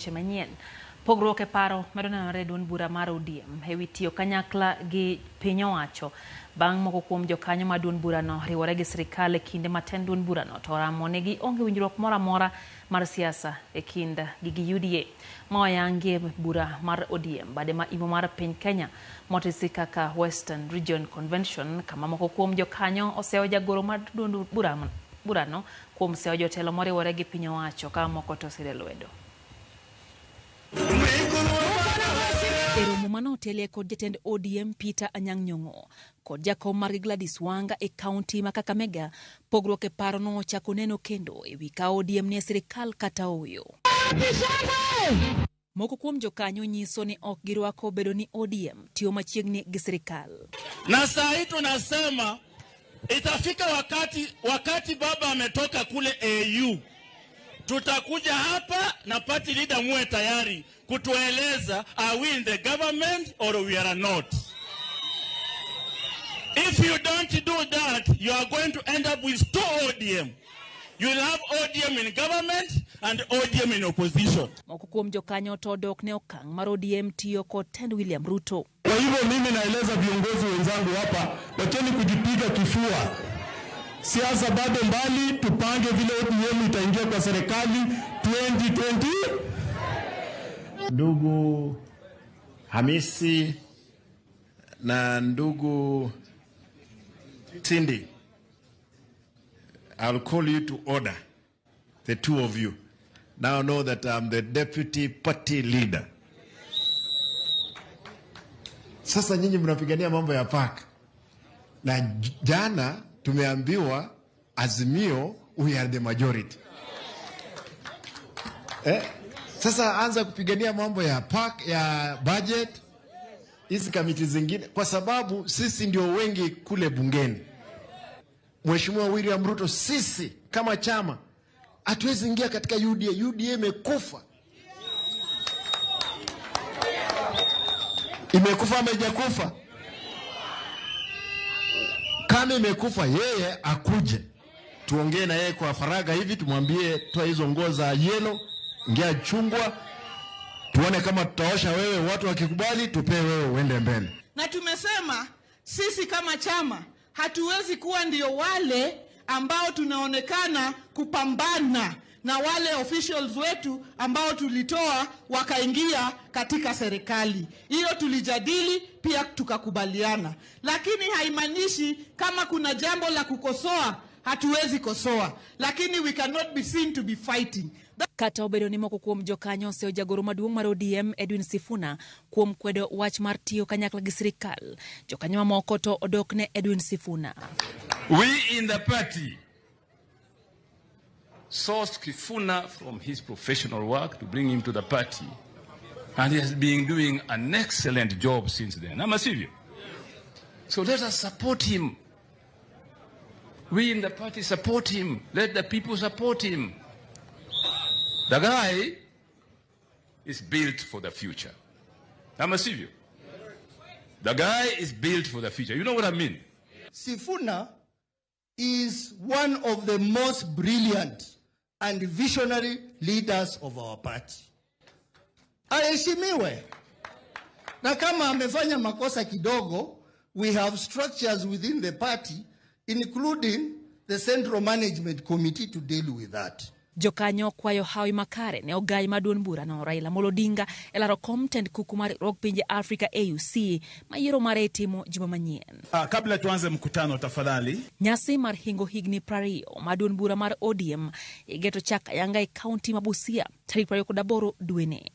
weche manyien. Pogruok e paro medo nenore e duond bura mar ODM e wi tiyo kanyakla gi piny owacho bang' moko kuom jokanyo ma duond burano riwore gi sirikal e kinde ma tend duond burano to oramo ni gionge winjruok moro amora mar siasa e kind gi gi UDA. Ma oyangi e bura mar ODM bade ma imo mar piny Kenya motisi kaka Western Region Convention kama moko kuom jokanyo oseyo jagoro mar duond burano kuom seyo jotelo moriwore gi piny owacho ka moko to osire lwedo. E romo mane otelie kod jatend ODM Peter Anyang' Nyong'o kod jakom margi Gladys Wanga e kaunti ma Kakamega, pogruok e paro nochako neno kendo e wi ka ODM nie sirikal kata ooyo. Moko kuom jokanyo nyiso ni ok girwako bedo ni ODM tiyo machiegni gi sirikal. Na saa hii tunasema itafika wakati baba ametoka kule AU, tutakuja hapa na party leader muwe tayari kutueleza are we in the government or we are not. If you don't do that, you are going to end up with two ODM. You will have ODM in government and ODM in opposition. Moko kuom jokanyo to odok ne okang' mar ODM tiyo kod tend William Ruto. Kwa hivyo mimi naeleza viongozi wenzangu hapa, wacheni kujipiga kifua. Siasa bado mbali, tupange vile ODM itaingia kwa serikali 2020. Ndugu Hamisi na ndugu Cindy, I'll call you to order, the two of you. Now know that I'm the deputy party leader. Sasa nyinyi mnapigania mambo ya park. Na jana tumeambiwa Azimio we are the majority. Sasa anza kupigania mambo ya park, ya budget, hizi kamiti zingine, kwa sababu sisi ndio wengi kule bungeni. Mheshimiwa William Ruto, sisi kama chama hatuwezi ingia katika UDA. UDA imekufa. Imekufa ama haijakufa? Kama imekufa, yeye akuje tuongee na yeye kwa faragha hivi, tumwambie toa hizo nguo za yellow, ingia chungwa, tuone kama tutaosha wewe, watu wakikubali tupee wewe uende mbele. Na tumesema sisi kama chama hatuwezi kuwa ndio wale ambao tunaonekana kupambana na wale officials wetu ambao tulitoa wakaingia katika serikali. Hiyo tulijadili pia tukakubaliana. Lakini haimaanishi kama kuna jambo la kukosoa hatuwezi kosoa, lakini we cannot be seen to be fighting. Kata obedo ni moko kuom jokanyo oseyo jagoro maduong' mar ODM Edwin Sifuna kuom kwedo wach mar tiyo kanyakla gi sirikal, jokanyo mamoko to odok ne Edwin Sifuna. We in the party sourced Sifuna from his professional work to bring him to the party, and he has been doing an excellent job since then. I'm a civil. So let us support him. We in the party support him. Let the people support him. The guy is built for the future. I'm a civil. The guy is built for the future. You know what I mean? Sifuna is one of the most brilliant and visionary leaders of our party. Aheshimiwe. Na kama amefanya makosa kidogo, we have structures within the party, including the Central Management Committee, to deal with that. Jokanyo kwayo hawi makare ne ogai ma duond burano Raila Amolo Odinga e laro kom tend kuku mar riwruog pinje Afrika AUC ma yiero mare itimo juma manyien. Kabla tuanze mkutano tafadhali. Nyasi mar hingo higni 20 ma duond bura mar ODM igeto chak ayanga e kaunti ma Busia tarik 28 dweni.